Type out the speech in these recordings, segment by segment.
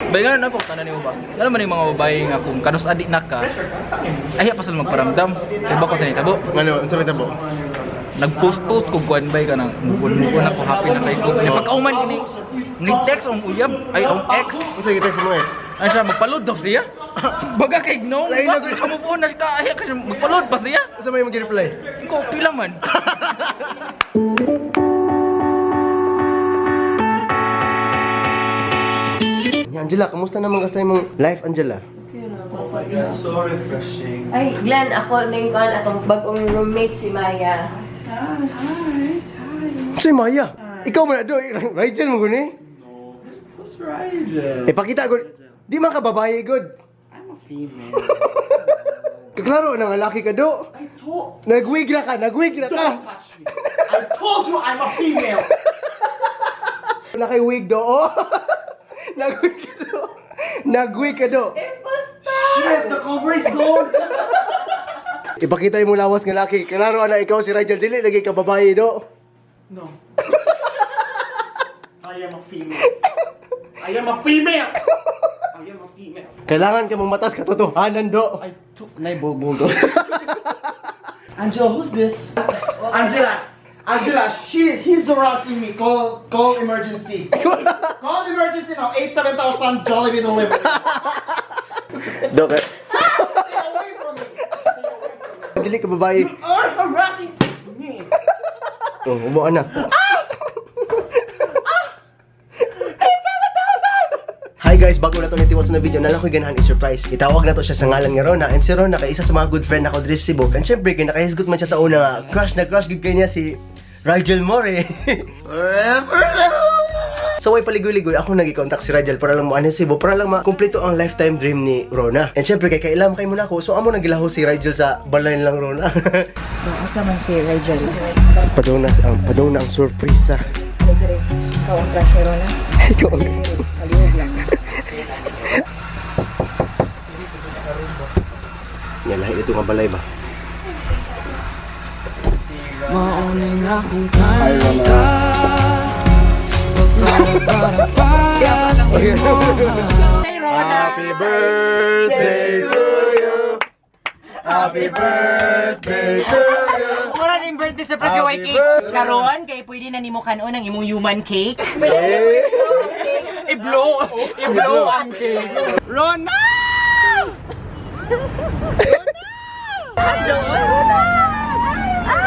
Bay nga na po tanan nimo ba? Ngano man yung mga babae nga kung kanus adi na ka, ay pa sila magparamdam. Kay ba ko sa nitabo? Ano, unsa may tabo? Nag-post-post kog kuan bay ka nang mubon-mubon ako, happy na kay ko. Kaya pagkauman kini ni text ang uyab ay ang ex. Unsa gi-text mo ex? Ano siya magpalod daw siya? Baga kay no, Lain na gud. kamubon na siya ay kasi magpalod pa siya. Unsa may mag-reply? Ko pila man. Nya, Angela, kamusta naman ka sa imong life, Angela? So refreshing. Ay, Glenn, ako ning kuan atong bag-ong roommate si Maya. Unsa Maya? Ikaw man na do, Rigel mo guni? No. What's Rigel? Ipakita ko, di man ka babae gud. I'm a female. Kaklaro na nga laki ka do. I told. Nagwig na ka, nagwig na ka. Don't touch me. I told you I'm a female. Wala kay wig do. Oh. Nagwig ka do. Nagwig ka do. Imposter! Shit, the cover is gone. Ipakita mo lawas nga laki. Klaro na ikaw si Rigel, dili lagi ka babae do. No. I am a female. I am a female. I am a female. Kailangan ka mong matas katotohanan do. I took nay bulbul do. Angela, who's this? Angela, Angela, she he's harassing me. Call emergency. Call emergency now. 87,000 Jollibee delivery. Do kay Stay away from me. Stay away from me. dili ka babae. You are harassing me. Oh, umuan na. Hi guys, bago na to nitiwats na video, nala ko'y ganahan i-surprise. Itawag na to siya sa ngalan nga Rona. And si Rona, kay isa sa mga good friend ako diri sa Cebu. And syempre, kay nakahisgot man siya sa una nga, crush na crush gud kay niya si Rigel More. Forever. So way paligoy-ligoy, ako nag-contact si Rigel para lang mo sa Cebu, para lang makumpleto ang lifetime dream ni Rona. And syempre, kay kailam kay mo na ako, so amo nagilaho si Rigel sa balay lang Rona. So, asa man si Rigel? Padung na ang surpresa. Ikaw ang crush ni Rona? Ikaw ang Palihog lang. Yan, lahi ito nga balay ba? Mauning akong kanta. Para para sa imo. Happy birthday to you. Happy birthday to you. Mura ning birthday surprise si Happy YK. birthday. Karon kay pwede na nimo kanon ang imong human cake. I-blow, i-blow ang cake. Rona!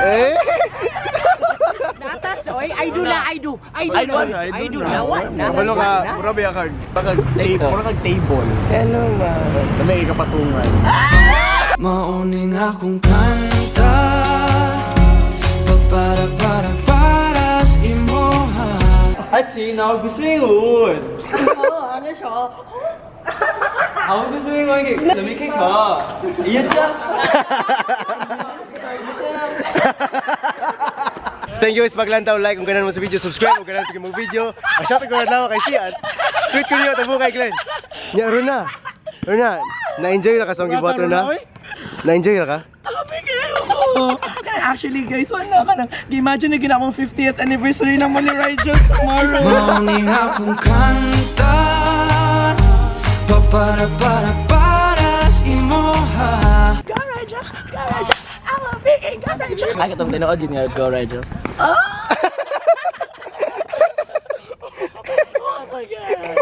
Eh? Natas, oy, I do na, I do. I do na. I do na. What na? Kabalo ka, mura ba kag kag table, mura kag table. Hello ma. Na may kapatungan. Mauning akong kanta. Para para para sa imo. At sino gusto yun? Ano siya? Ako gusto yun kay lami kay ka. Iya ta. Thank you guys paglantaw, like kung ganan mo sa video, subscribe kung ganan mo video. Ang shoutout ko na kay Sian. Tweet ko niyo tabo kay Glenn. Nya Rona. Rona, na-enjoy ra ka sa akong gibuhat Rona? Na-enjoy ra ka? Happy kayo ko. Actually guys, wala ka nang imagine na ginawang 50th anniversary ng ni Rigel tomorrow. Mauning akong kanta. Para para para sa imo. Go Rigel, go Rigel. I'm a big go Rigel. Ay katong tinuod yun nga go Rigel. Oh my God.